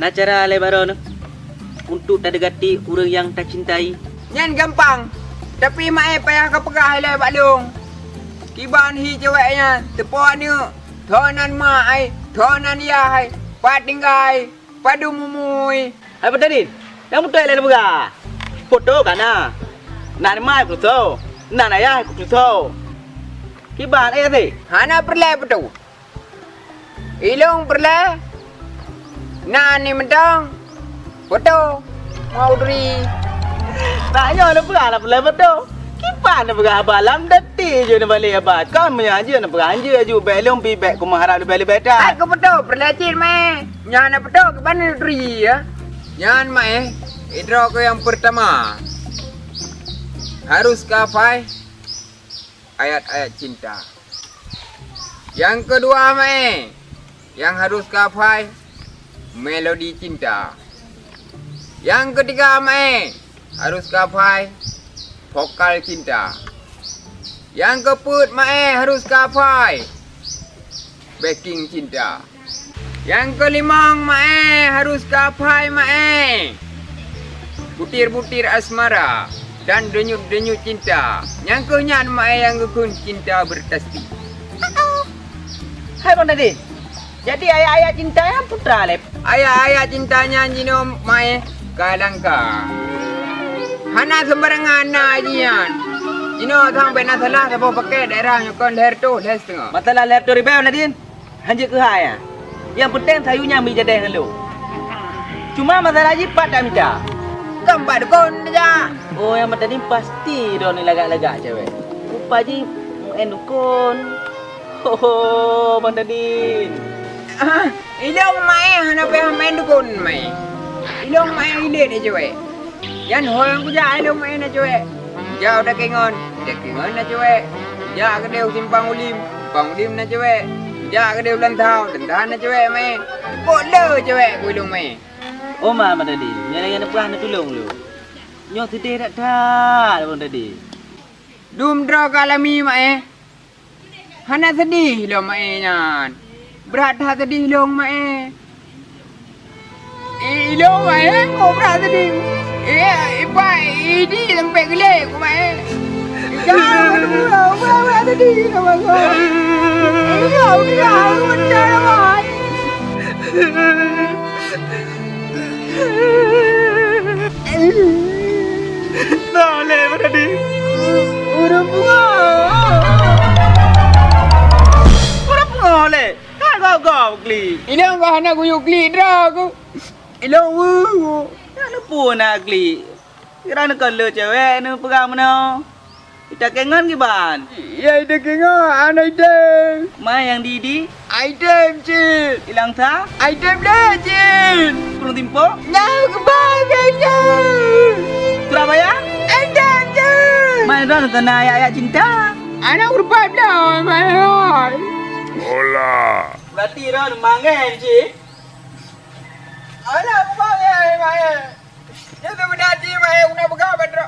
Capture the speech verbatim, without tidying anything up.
Na cara lé baroe neuh untuk tadeukati ureuëng nyang tacintai? Nyan gampang, tapi Mae payah kapeugah ilée bak lôn. Kiban hi cewek nyan, teupo aneuk, tho nan ma ai, tho nan yah ai, pat tinggai, padum umui. Hai Putri, nyang beutôi lé neupeugah. Foto ka na. Nan ma ai kutusoe, nan ayah ai kutusoe. Kiban ayah teh? Hana peureulée foto. Ilong peureulée na ni mantong foto ngon Udri. Tanyoe neupeugah na peureulée foto. Kiban neupeugah haba lam detik jeuet neubalek haba. Kon meunyoe hanjeuet neupeugah hanjeuet aju bék lom pi bék kumaharap leubeh-leubeh that. Hai keu foto peureulée cit meh. Nyan na foto kiban Udri ya. Nyan meh, idroe keu nyang peurtama. Harus ka hafai ayat-ayat cinta. Nyang keudua mae, nyang harus ka hafai melodi cinta. Nyang keutiga mae, harus ka hafai vokal cinta. Nyang keupeuet mae, harus ka hafai backing cinta. Nyang keulimong mae, harus ka hafai mae butir-butir asmara dan denyut-denyut cinta. Nyang keuh nyan mae nyang geukheun cinta beurtasti. Hai Bang Dadi, jadi ayat-ayat cinta nyan peue teuma lé? Ayat-ayat cinta nyan jinoe mae ka langka. Hana seumbarangan na jih nyan. Jinoe sang bék na salah saboh pakét daerah nyoe kon lhèe reutôh lhèe siteungoh. Masalah lhèe reutôh ribèe Bang Dadi? Hanjeuet keuhai, ah. Nyang peunteng sayue nyan mita jadéh ngon lôn. Cuma masalah jih pat dak mita? Kon bak dukon tajak. Oh, nyang meunan pasti droeneuh lagak-lagak cewek. Rupa jih meu'en dukon. Ho ho, Bang Dadin. Ah, ilong mae hana payah meu'en dukon mae. Ilong mae ilét cewek. Nyan ho nyang kujak ilong meu'en na cewek. Kujak u Takengon, Takengon na cewek. Kujak keudeh u Simpang Ulim, Simpang Ulim na cewek. Kujak keudeh u Lanthao, Lanthao na cewek mae. Kok le cewek ku ilong mae. Oh ma, Bang Dadin, nyoe lagèe neupeugah neutulông lôn. Nyoe seudeh that-that, Bang Dadin. Dum droe ka lami mae. Hana seudeh lom mae nyan. Brat that seudeh lom mae. I, ilong mae, oh brat seudeh. Eh, ipai idi sampai geulek ku mae. Jangan berdua, brat seudeh lom aku. Ilong dia, aku macam apa? Nah, lé, Bang Dadin. Ureueng pungo. Ureueng pungo, lé. Ka gob-gob klik. Ilong ka hana kuyue klik droe ku. Ilong wu. Nyan neupue na klik. Kira neukon le cewek neupeugah meunoe. I Takengon kiban? Ya, i Takengon, hana item. Ma nyang di, di? Item cit. I Langsa? Item le cit. Gunong Timpo? Nyang keubai item. Surabaya? Item cit. Ma nyang droeneuh keunan ayat-ayat cinta? Aneuk rupa blah, ma nyang. Hola. Berarti droeneuh mangen cit? Alah, mangen, mangen. Nyan seubeuna jih, mae, guna peugah bak droe.